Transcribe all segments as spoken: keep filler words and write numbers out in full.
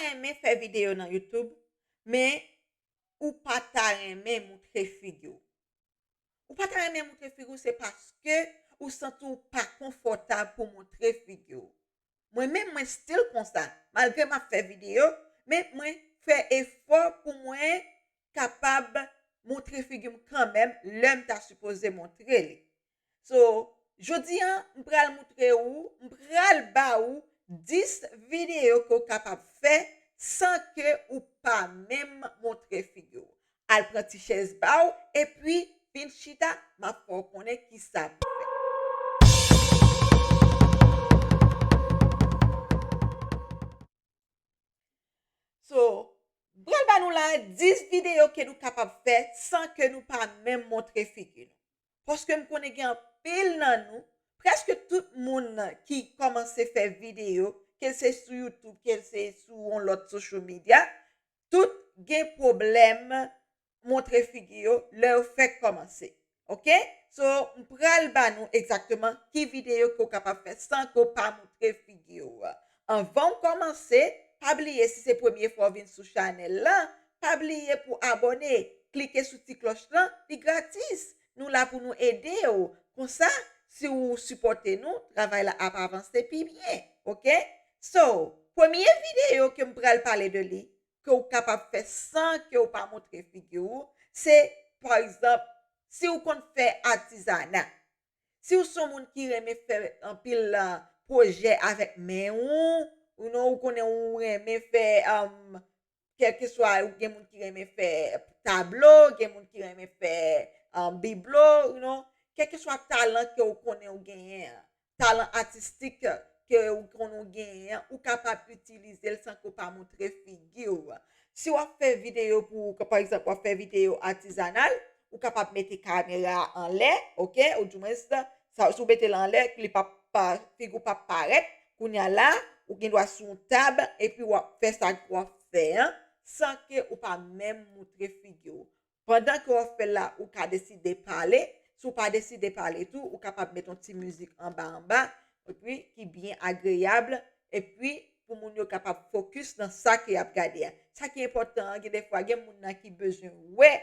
renmen fè videyo nan YouTube, men ou pa ta renmen montre figi w. Ou pa ta renmen montre figi w, se paske ou santi w pa konfòtab pou montre figi w. Mwen menm, mwen still konsa. Malgre m ap fè videyo, men mwen fè efò pou mwen kapab montre figi m kanmenm lè m ta sipoze montre li. So, jodi a, m pral montre ou, m pral ba ou dis videyo ke w kapab fè san ke ou pa menm montre figi w. Al pran ti chèz ba w, epi vin chita, m ap fè w konnen kisa pou fè. So, m pral ba nou la dis videyo ke nou kapab fè san ke nou pa menm montre figi nou. Paske m konnen gen anpil nan nou, prèske tout moun ki kòmanse fè videyo, ke se sou YouTube, ke se sou yon lòt social media, tout gen pwoblèm montre figi yo lè yo fèk kòmanse. Oke? So, m pral ba nou egzakteman ki videyo ke w kapab fè san ke w pa montre figi w. Anvan w kòmanse, pa bliye, si se premye fwa w vin sou chanèl la, pa bliye pou abòne, klike sou ti klòch lan, li gratis. Nou la pou nou ede w. Konsa, si w sipòte nou, travay la ap avanse pi byen. Oke? So, premye videyo ke m pral pale de li, ke w kapab fè san ke w pa montre figi w, se, pa egzanp, si w konn fè atizana. Si w se yon moun ki renmen fè anpil, ah, pwojè avèk men w, ou non, ou konnen ou renmen fè, um, kèlkeswa, ou gen moun ki renmen fè tablo, gen moun ki renmen fè, um, biblo, ou non, kèlkeswa talan ke w konnen ou genyen an, talan atistik ke ou konnen ou genyen an, ou kapab itilize l san ke w pa montre figi w. Si w ap fè videyo pou, pa egzanp, w ap fè videyo atizanal, ou kapab mete kamera a anlè, oke? Ou di mwens, sa, si w mete l anlè, li p ap, pa, figi w p ap parèt. Kounye a la, ou gen dwa sou yon tab, epi w ap fè sa ke w ap fè an, san ke ou pa menm montre figi w. Pandan ke w ap fè l la, ou ka deside pale. Si w pa deside pale tou, ou kapab met yon ti mizik anba anba, epi ki byen agreyab, epi pou moun yo kapab fokis nan sa ke y ap gade a. Sa ki enpòtan an, gen defwa, gen moun nan ki bezwen wè,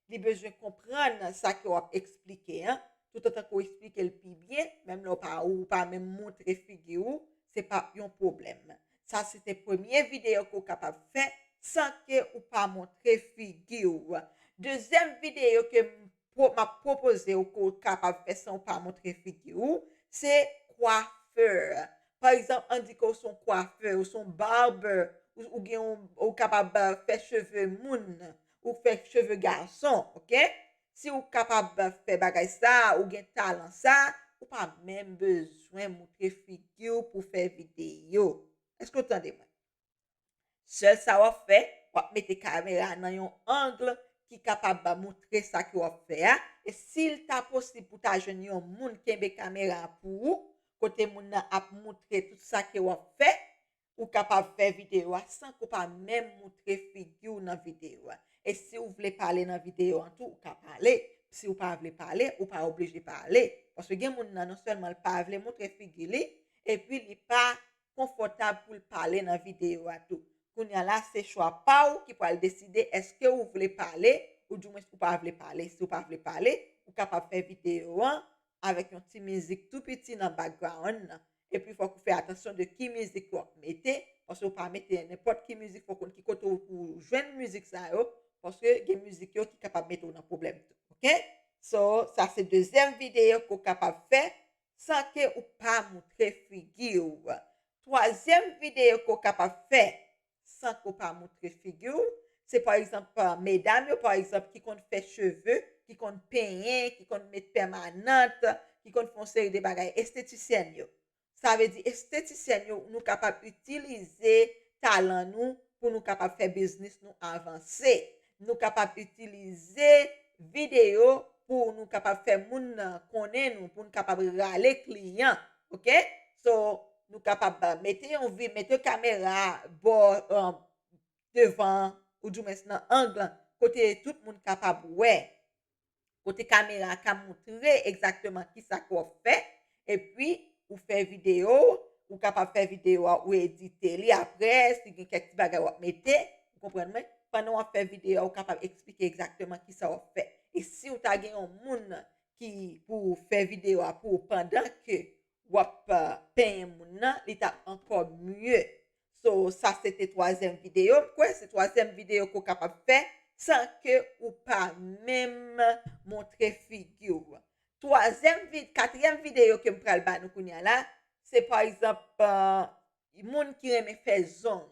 li bezwen konprann sa ke w ap eksplike an. Toutotan ke w eksplike l pi byen, menm lè w pa, ou pa menm montre figi w, se pa yon pwoblèm. Sa se te premye videyo ke w kapab fè san ke ou pa montre figi w. Dezyèm videyo ke m pwo-, m ap pwopoze w ke w kapab fè san w pa montre figi w, se kwafè. Pa egzanp, ann di ke w se yon kwafè, ou se yon barber, ou, ou gen yon, ou kapab, euh, fè cheve moun, ou fè cheve gason, oke? Si w kapab fè bagay sa, ou gen talan sa, ou pa menm bezwen montre figi w pou fè videyo. Èske w tande mwen? Sèl sa w ap fè, w ap mete kamera nan yon ang ki kapab montre sa ke w ap fè a. E si l ta posib pou ta jwenn yon moun kenbe kamera a pou ou, kote moun nan ap montre tout sa ke w ap fè, ou kapab fè videyo a san ke w pa menm montre figi w nan videyo a. E si w vle pale nan videyo an tou, ou ka pale. Si w pa vle pale, ou pa oblije pale. Paske gen moun nan, non sèlman l pa vle montre figi li, epi li pa konfòtab pou l pale nan videyo a tou. Kounye a la, se chwa pa w ki pral deside èske ou vle pale, ou di mwens ou pa vle pale. Si w pa vle pale, ou kapab fè videyo an avèk yon ti mizik tou piti nan background nan. Epi fòk ou fè atansyon de ki mizik w ap mete, paske w pa mete nenpòt ki mizik, fòk ou konn ki kote w, ou jwenn mizik sa yo, paske gen mizik yo ki kapab mete w nan pwoblèm tou, oke? So, sa se dezyèm videyo ke w kapab fè san ke ou pa montre figi w. Twazyèm videyo ke w kapab fè san ke w pa montre figi w, se pa egzanp, medam yo, pa egzanp, ki konn fè cheve, ki konn penyen, ki konn met pèmanant, ki konn fè yon seri de bagay, estetisyèn yo. Sa vle di, estetisyèn yo, nou kapab itilize talan nou pou nou kapab fè biznis nou avanse. Nou kapab itilize videyo pou nou kapab fè moun nan konnen nou, pou nou kapab rale kliyan, oke? So, nou kapab, uh, mete yon vi-, mete kamera bò, um, devan, ou di mwens nan ang lan, kote tout moun kapab wè, kote kamera a ka montre egzakteman kisa ke w ap fè, epi ou fè videyo, Ou kapab fè videyo a, ou edite li apre, si gen kèk ti bagay w ap mete, ou konprann mwen? Pandan w ap fè videyo a, ou kapab eksplike egzakteman kisa w ap fè. E si w ta gen yon moun ki pou fè videyo a pou ou pandan ke w ap, uh, penyen moun nan, li t ap ankò mye. So, sa se te twazyèm videyo. M kwè se twazyèm videyo ke w kapab fè san ke ou pa menm montre figi w. Twazyèm vid, katriyèm videyo ke m pral ba nou kounye a la, se pa egzanp, uh, moun ki renmen fè zong.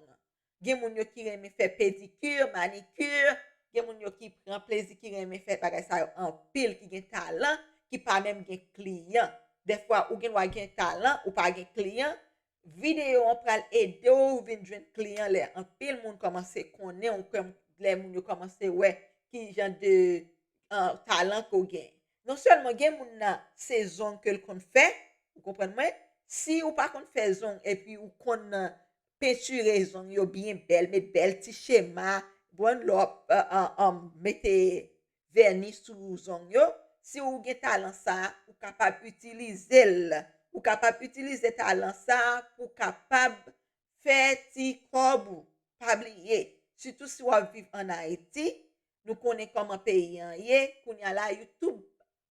Gen moun yo ki renmen fè pedikir, manikir, gen moun yo ki pran plezi, ki renmen fè bagay sa yo anpil, ki gen talan, ki pa menm gen kliyan. Dèfwa, ou gen dwa gen talan, ou pa gen kliyan. Videyo an pral ede w vin jwenn kliyan lè anpil moun kòmanse konnen w, lè moun yo kòmanse wè ki jan de, uh, talan ke w gen. Non sèlman gen moun nan se zong ke l konn fè, ou konprann mwen, si ou pa konn fè zong epi ou konn pentire zong yo byen bèl, met bèl ti chema, bon lè w ap, uh, uh, um, mete vèni sou zong yo, si ou gen talan sa a, ou kapab itilize l. Ou kapab itilize talan sa a pou w kapab fè ti kòb ou. Pa bliye, sitou si w ap viv ann Ayiti, nou konnen kòman peyi an ye, kounye a la, YouTube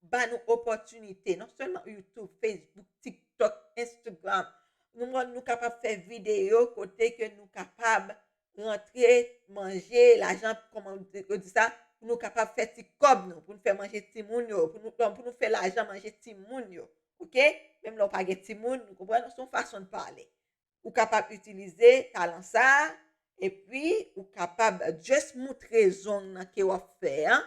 ba nou opòtinite, non sèlman YouTube, Facebook, TikTok, Instagram. Nou, nou kapab fè videyo kote ke nou kapab rantre, manje, lajan, kòman yo di sa, pou nou kapab fè ti kòb nou, pou nou fè manje timoun yo, pou nou, pou nou fè lajan manje timoun yo. Oke? Menm lè w pa gen timoun, nou konprann, se yon fason de pale. Ou kapab itilize talan sa a, epi ou kapab just moutre zong nan ke w ap fè an.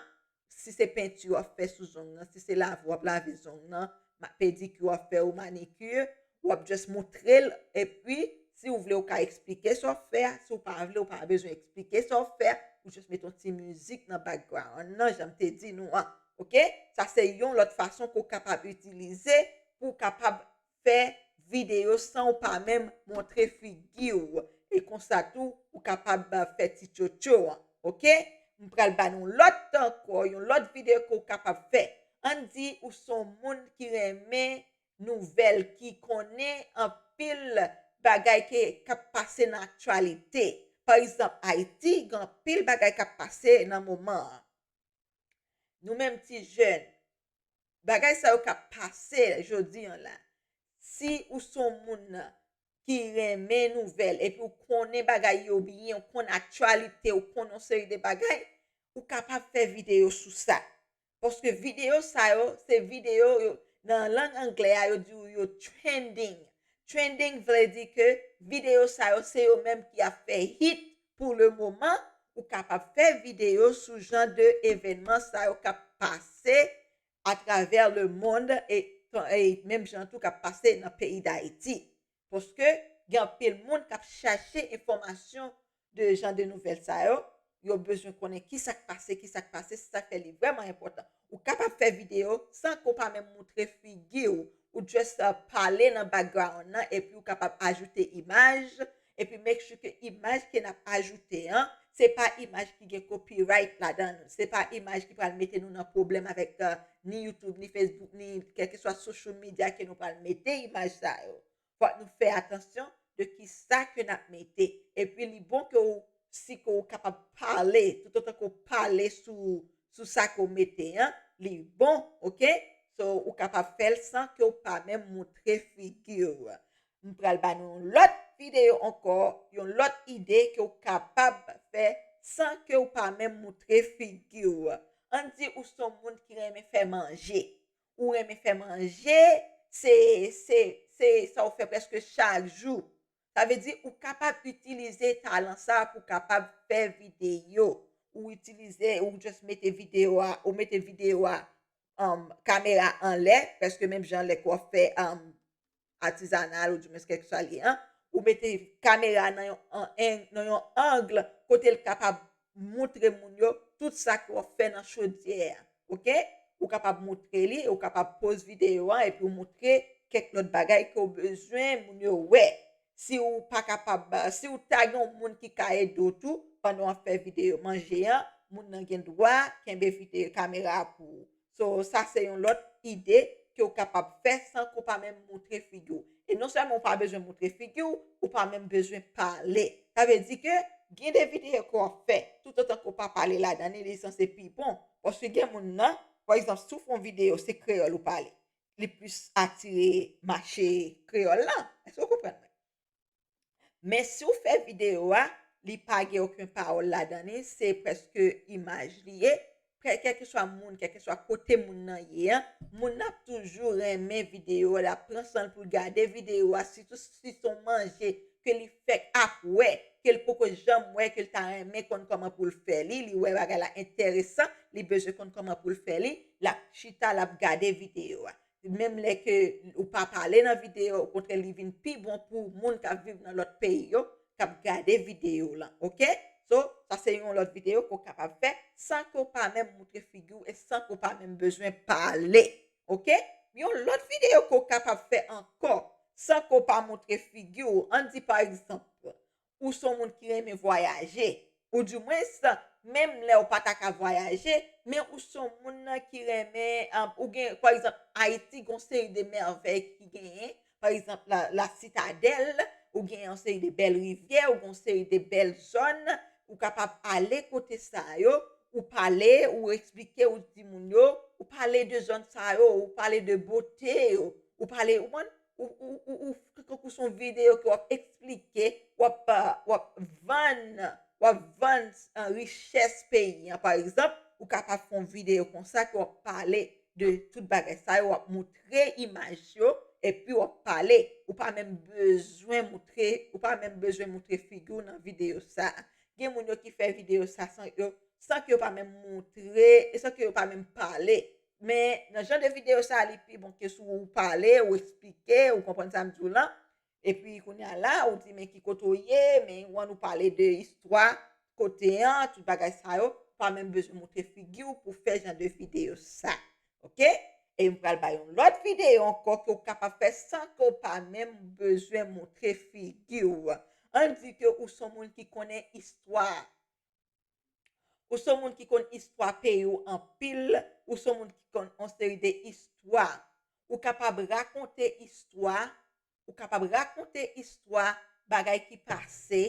Si se penti w ap fè sou zong nan, si se lave w ap lave zong nan, ma-, pedikir w ap fè ou manikir, w ap just moutre l, epi si w vle ou ka eksplike sa w ap fè a, si w pa vle ou pa bezwen eksplike sa w ap fè a, ou just mete yon ti mizik nan background nan, jan m te di nou an, oke? Sa se yon lòt fason ke w kapab itilize pou w kapab fè videyo san w pa menm montre figi w. E konsa tou, ou kapab, uh, fè ti tchotcho an, oke? M pral ba nou lòt ankò, yon lòt videyo ke w kapab fè. Ann di ou se yon moun ki renmen nouvèl, ki konnen anpil bagay ke, k ap pase nan aktyalite. Pa egzanp, Ayiti, gen anpil bagay k ap pase nan moman an. Nou menm ti jèn, bagay sa yo k ap pase jodi an la. Si ou se yon moun ki renmen nouvèl, epi ou konnen bagay yo byen, ou konn aktyalite, ou konn yon seri de bagay, ou kapab fè videyo sou sa. Paske videyo sa yo, se videyo yo, nan lang anglè a, yo di w yo trending. Trending vle di ke videyo sa yo, se yo menm ki ap fè hit pou le moman. Ou kapab fè videyo sou jan de evènman sa yo k ap pase atravè le monde e, e menm jan tou k ap pase nan peyi Dayiti. Paske gen anpil moun k ap chache enfòmasyon de jan de nouvèl sa yo. Yo bezwen konnen ki sa k pase, ki sa k pase, se sa k fè li vrèman enpòtan. Ou kapab fè videyo san ke w pa menm moutre figi w. Ou just, uh, pale nan background nan, epi ou kapab ajoute imaj, epi make sure ke imaj ke n ap ajoute an, se pa imaj ki gen copyright ladan l. Se pa imaj ki pral mete nou nan pwoblèm avèk, uh, ni YouTube, ni Facebook, ni kèlkeswa social media ke nou pral mete imaj sa yo. Fòk nou fè atansyon de ki sa ke n ap mete. Epi li bon ke w, si ke w kapab pale, toutotan ke w pale sou, sou sa ke w mete an, li bon, oke? So, ou kapab fè l san ke w pa menm moutre figi w. M pral ba nou yon lòt videyo ankò, yon lòt ide ke w kapab fè san ke w pa menm moutre figi w. Ann di ou se yon moun ki renmen fè manje. Ou renmen fè manje, se, se, se sa w fè prèske chak jou. Sa vle di ou kapab itilize talan sa a pou w kapab fè videyo. Ou itilize, ou just mete videyo a, ou mete videyo a, um, kamera anlè, prèske menm jan lè ke w ap fè, um, atizanal, ou di mwens kèlkeswa li an, ou mete kamera nan yon, an, en, nan yon ang kote l kapab moutre moun yo tout sa ke w ap fè nan chodyè a, oke? Ou kapab moutre li, ou kapab poz videyo an epi w moutre kèk lòt bagay ke w bezwen moun yo wè. Si w pa kapab, si w ta gen yon moun ki ka ede w tou pandan w ap fè videyo manje an, moun nan gen dwa kenbe videyo kamera a pou ou. So, sa se yon lòt ide ke w kapab fè san ke w pa menm montre figi w. E non sèlman w pa bezwen montre figi w, ou pa menm bezwen pale. Sa vle di ke gen de videyo ke w ap fè, toutotan ke w pa pale ladan li, li sanse pi bon. Paske gen moun nan, pa egzanp, si w fè yon videyo, se kreyòl ou pale, li plis atire mache kreyòl lan. Èske w konprann mwen? Men si w fè videyo a, li pa gen okenn pawòl ladan li, se prèske imaj li ye. Kèlkeswa moun, kèlkeswa kote moun nan ye a, moun nan ap toujou renmen videyo a, l ap pran san l pou l gade videyo a, sitou si se yon manje ke li fèk ap wè, ke l poko janm wè, ke l ta renmen konn kòman pou l fè li, li wè bagay la enteresan, li bezwen konn kòman pou l fè li, l ap chita, l ap gade videyo a. Menm lè ke ou pa pale nan videyo, okontrè, li vin pi bon pou moun k ap viv nan lòt peyi yo, k ap gade videyo lan, oke? So, sa se yon lòt videyo ke w kapab fè san ke w pa menm montre figi w e san ke w pa menm bezwen pale, oke? Yon lòt videyo ke w kapab fè ankò san ke w pa montre figi w, ann di pa egzanp, ou se yon moun ki renmen vwayaje, oudimwens, menm lè w pa ta ka vwayaje, men ou se yon moun nan ki renmen, um, ou gen, pa egzanp, Ayiti, gen yon seri de mèvèy ki genyen, pa egzanp, la, la Citadelle, ou gen yon seri de bèl rivyè, ou gen yon seri de bèl zòn, ou kapab ale kote sa yo, ou pale, ou eksplike, ou di moun yo, ou pale de zòn sa yo, ou pale de bote yo, ou pale, ou konprann? Ou, ou, ou, ou, kankou se yon videyo ke w ap eksplike, w ap, uh, w ap vann, w ap vann, uh, richès peyi an. Pa egzanp, ou kapab fè yon videyo konsa ke w ap pale de tout bagay sa yo, w ap montre imaj yo, epi w ap pale. Ou pa menm bezwen montre, ou pa menm bezwen montre figi w nan videyo sa. Gen moun yo ki fè videyo sa san yo, san ke yo pa menm montre, e san ke yo pa menm pale. Men nan jan de videyo sa, li pi bon ke si w pale, ou eksplike, ou konprann sa m di w lan. Epi kounye a la, ou di men ki kote w ye, men ou ann ou pale de istwa kote an, tout bagay sa yo, pa menm bezwen montre figi w pou fè jan de videyo sa. Oke? E m pral bay yon lòt videyo ankò ke w kapab fè san ke w pa menm bezwen montre figi w. Ann di ke ou se yon moun ki konnen istwa. Ou se yon moun ki konn istwa peyi w anpil, ou se yon moun ki konn yon seri de istwa. Ou kapab rakonte istwa, ou kapab rakonte istwa bagay ki pase,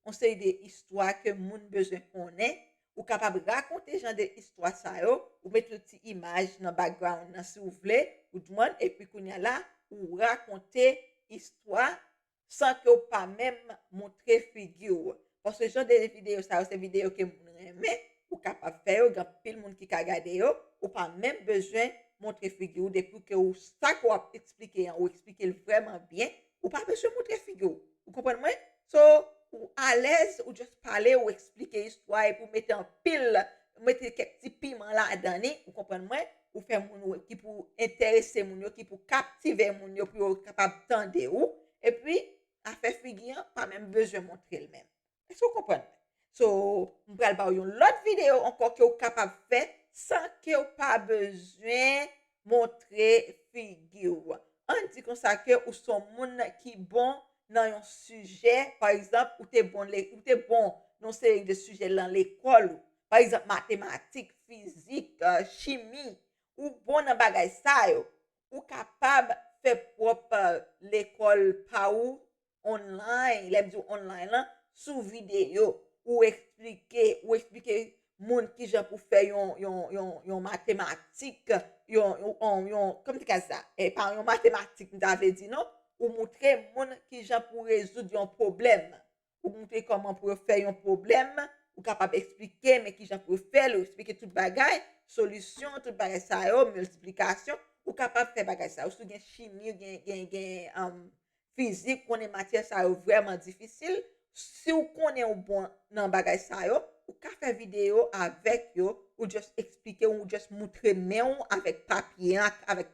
yon seri de istwa ke moun bezwen konnen. Ou kapab rakonte jan de istwa sa yo, ou mete yon ti imaj nan background nan si w vle, ou konprann, epi kounye a la, ou rakonte istwa san ke w pa menm montre figi w. Paske jan de videyo sa yo, se videyo ke moun renmen, ou kapab fè yo, gen anpil moun ki ka gade yo, ou pa menm bezwen montre figi w, depi ke w, sa ke w ap eksplike an, ou eksplike l vrèman byen, ou pa bezwen montre figi w. Ou konprann mwen? So, ou alèz, ou just pale, ou eksplike istwa, epi ou mete anpil, ou mete kèk ti piman ladan li, ou konprann mwen? Ou fè moun ou, ki pou enterese moun yo, ki pou kaptive moun yo, pou yo kapab tande ou. Epi, afè figi an, pa menm bezwen montre l menm. Èske w konprann mwen? So, m pral ba w yon lòt videyo ankò ke w kapab fè san ke w pa bezwen montre figi w. Ann di konsa ke ou se yon moun ki bon nan yon sijè, pa egzanp, ou te bon, le- ou te bon nan yon seri de sijè nan lekòl ou. Pa egzanp, matematik, fizik, eh, chimi. Ou bon nan bagay sa yo. Ou kapab fè pwòp, eh, lekòl pa ou online, lè m di w online lan, sou videyo, ou eksplike, ou eksplike moun kijan pou fè yon, yon, yon, yon matematik, yon, yon, yon, yon, kòman te ka di sa? E pa yon matematik, m ta vle di non, ou montre moun kijan pou rezoud yon pwoblèm. Ou montre kòman pou yo fè yon pwoblèm, ou kapab eksplike, men kijan pou yo fè l, ou eksplike tout bagay, solisyon, tout bagay sa yo, miltiplikasyon, ou kapab fè bagay sa yo. Si w gen chimi, gen, gen, gen, um, fizik, konnen matyè sa yo vrèman difisil. Si w konnen w bon nan bagay sa yo, ou ka fè videyo avèk yo, ou just eksplike, ou just montre men w avèk papye an, avèk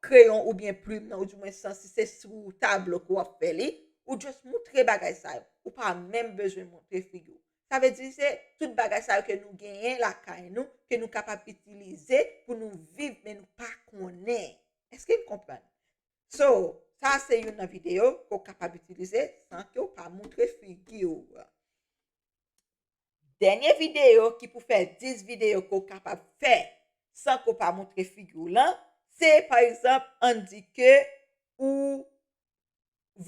kreyon oubyen plim nan, oudimwens si se sou tablo ke w ap fè li, ou just montre bagay sa yo. Ou pa menm bezwen montre figi w. Sa vle di se tout bagay sa yo ke nou genyen lakay nou, ke nou kapab itilize pou nou viv, men nou pa konnen. Èske n konprann? So, sa se youn nan videyo ke w kapab itilize san ke w pa montre figi w. Dènye videyo ki pou fè dis videyo ke w kapab fè san ke w pa montre figi w lan, Se, pa egzanp, ann di ke ou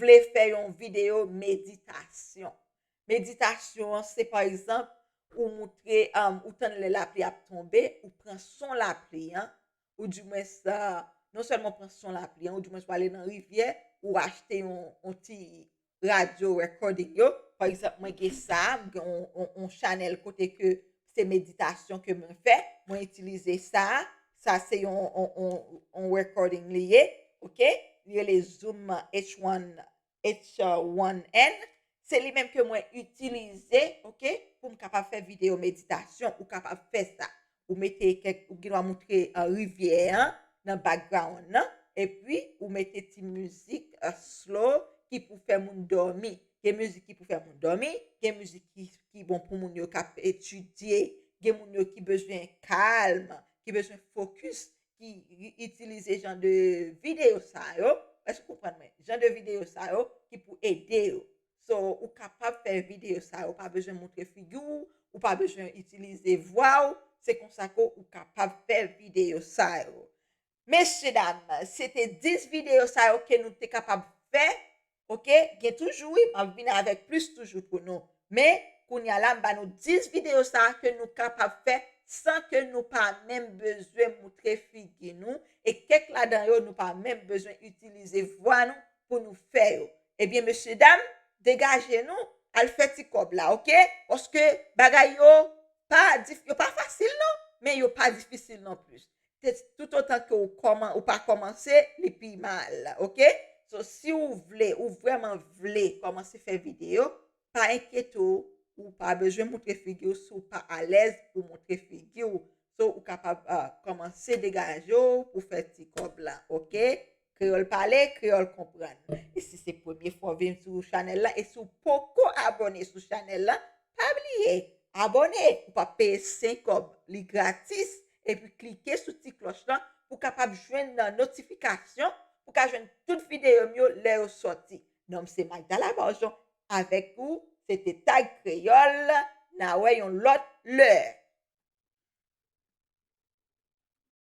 vle fè yon videyo meditasyon. Meditasyon an, se, pa egzanp, ou moutre, um, ou tann lè lapli ap tonbe, ou pran son lapli an, ou dimwens, uh, non sèlman pran son lapli an, ou dimwens ou ale nan rivyè, ou achte yon, yon ti radyo recording yo. Pa egzanp, mwen gen sa, mwen gen yon, yon, yon chanèl kote ke se meditasyon ke mwen fè, mwen itilize sa. Sa se yon, yon, yon, yon recording li ye, oke? Li rele Zoom H one, H one N. Se li menm ke mwen itilize, oke? Pou m kapab fè videyo meditasyon, ou kapab fè sa. Ou mete kèk, ou gen dwa moutre, uh, rivyè an nan background nan, epi ou mete ti mizik, uh, slow ki pou fè moun dòmi. Gen mizik ki pou fè moun dòmi, gen mizik ki, ki bon pou moun yo k ap etidye, gen moun yo ki bezwen kalm, ki bezwen fokis, ki i- itilize jan de videyo sa yo. Èske w konprann mwen? Jan de videyo sa yo ki pou ede yo. So, ou kapab fè videyo sa yo, ou pa bezwen moutre figi w, ou pa bezwen itilize vwa w, se konsa ke ou kapab fè videyo sa yo. Mesye dam, se te dis videyo sa yo ke nou te kapab fè, oke? Gen toujou, wi, m ap vin avèk plis toujou pou nou. Men, kounye a la, m ba nou dis videyo sa ke nou kapab fè san ke nou pa menm bezwen moutre figi nou. E kèk ladan yo, nou pa menm bezwen itilize vwa nou pou nou fè yo. Ebyen, mesye dam, degaje nou, al fè ti kòb la, oke? Paske bagay yo pa, dif- yo pa fasil non, men yo pa difisil non plis. Se toutotan ke ou kòman, ou pa kòmanse, li pi mal, oke? So, si ou vle, ou vrèman vle kòmanse fè videyo, pa enkyete w, ou pa bezwen moutre figi w si w pa alèz pou moutre figi w. So, ou kapab, ah, kòmanse degaje w pou fè ti kòb la, oke? Kreyòl pale, kreyòl konprann. E si se premye fwa w vin sou chanèl la, e si w poko abòne sou chanèl la, pa bliye, abòne, ou p ap peye senk kòb, li gratis, epi klike sou ti klòch lan pou w kapab jwenn nan notifikasyon, pou w ka jwenn tout videyo m yo lè yo sòti. Non m se Magdala Barjon, avèk ou, se te Tag Kreyòl, n a wè yon lòt lè.